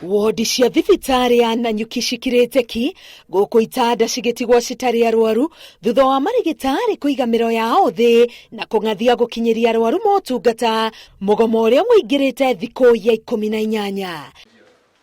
Wondi cia thibitarĩ ya Nanyuki cikirĩte ki gũkũ itanda cigĩtigwo citarĩ arwaru thutha wa marĩgĩtarĩ kũiga mĩro yao thĩ na kũng'athia gũkinyĩria arwaru motungata mũgomo ũrĩa ũingĩrĩte thikũ ya 18.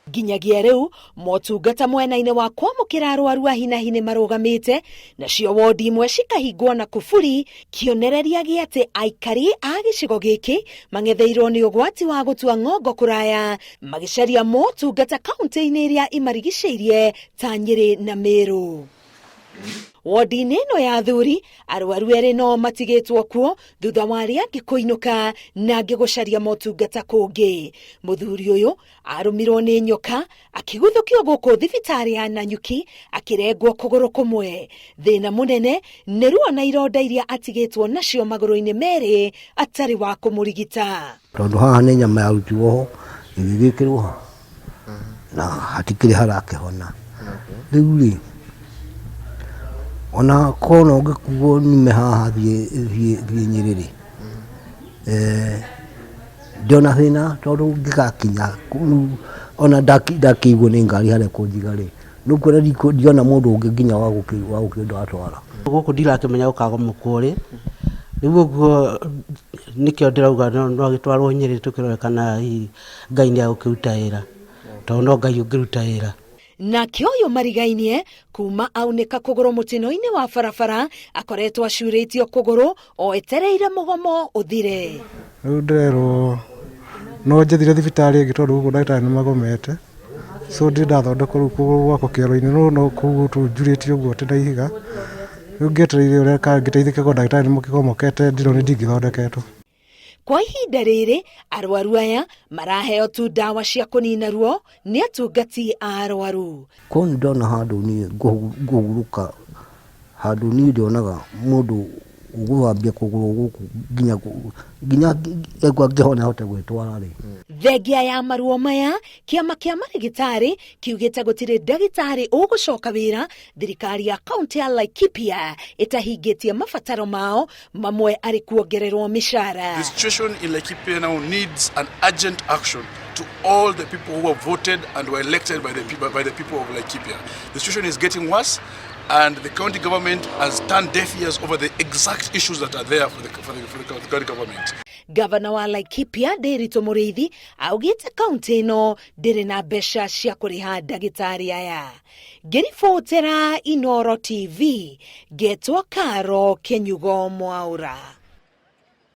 Nginyagia rĩu motungata mwena-inĩ wa kwamũkĩra arwaru a hinahi nĩ marũgamĩte, nacio wondi imwe cikahingwo na kuburi, kĩonereria gĩa atĩ aikari a gĩcigo gĩkĩ mang'etheirwo nĩ ũgwati wa gũtua ng'ongo kũraya magĩcaria motungata kaunti-inĩ iria imarigicĩirie ta Nyĩrĩ na Meru. Wondi-inĩ ĩno ya athuri, arwaru erĩ no matigĩtwo kuo thutha wa arĩa angĩ kũinũka na angĩ gũcaria motungata kũngĩ. Mũthuri ũyũ arũmirwo nĩ nyoka akĩguthũkio gũkũ thibitarĩ ya Nanyuki akĩrengwo kũgũrũ kũmwe. Thĩna mũnene nĩ ruo na ironda iria atigĩtwo nacio magũrũ-inĩ merĩ atarĩ wa kũmũrigita. Tondũ haha nĩ nyama yarutirwo ho ĩgĩgĩkĩrwo ho na hatikĩrĩ harakĩhona. Rĩu rĩ, ona korwo no ngĩkuo nyume haha thiĩ thiĩ thiĩ Nyĩrĩ rĩ, ndĩona thĩna tondũ ngĩgakinya rĩu ona ndakĩigwo nĩ ngari harĩa kũnjiga rĩ, nĩ ũkuona ndiona mũndũ ũngĩ nginya wa gũkĩndwaratwara. Gũkũ ndirakĩmenya gũkagomokwo rĩ, rĩu ũguo nĩkĩo ndĩrauga no agĩtwarwo Nyĩrĩ tũkĩrore kana hihi Ngai nĩ egũkĩruta wĩra, tondũ no Ngai ũngĩruta wĩra. Nake ũyũ marigainie kuma aunĩka kũgũrũ mũtino-inĩ wa barabara akoretwo acurĩtio kũgũrũ o etereire mũgomo ũthire. Rĩu ndĩrerwo no njethire thibitarĩ ĩngĩ tondũ gũkũ ndagĩtarĩ nĩ magomete, so ndirĩ ndathondekwo rĩu kũgũrũ gwakwa kĩero-inĩ no no kũu njurĩtio ũguo atĩ na ihiga, rĩu ngĩetereire ũrĩa kana ngĩteithĩke korwo ndagĩtarĩ nĩ makĩgomokete ndirona ndingĩthondeketwo. Kwa ihinda rĩrĩ arwaru aya maraheo tu ndawa cia kũnina ruo nĩ atungati a arwaru. Korwo nĩ ndona handũ niĩ ngũhurũka, handũ niĩ ndĩonaga mũndũ ũgũthambia kũgũrũ gũkũ nginya nginya angĩhona ahote gwĩtwara rĩ. Thengia ya maruo maya, kĩama kĩa marĩgĩtarĩ kiugĩte gũtirĩ ndagĩtarĩ ũgũcoka wĩra thirikari ya kaunti ya Laikipia ĩtahingĩtie mabataro mao mamwe arĩ kuongererwo mĩcara. The situation in Laikipia now needs an urgent action to all the people who have voted and were elected by the people of Laikipia. The situation is getting worse and the county government has turned deaf ears over the exact issues that are there for the county government. Gavana wa Laikipia Ndiritu Muriithi augĩte kaunti ĩno ndĩrĩ na mbeca cia kũrĩha ndagĩtarĩ aya. Ngĩribotera Inooro TV, ngetwo Karo Kĩnyugo Mwaũra.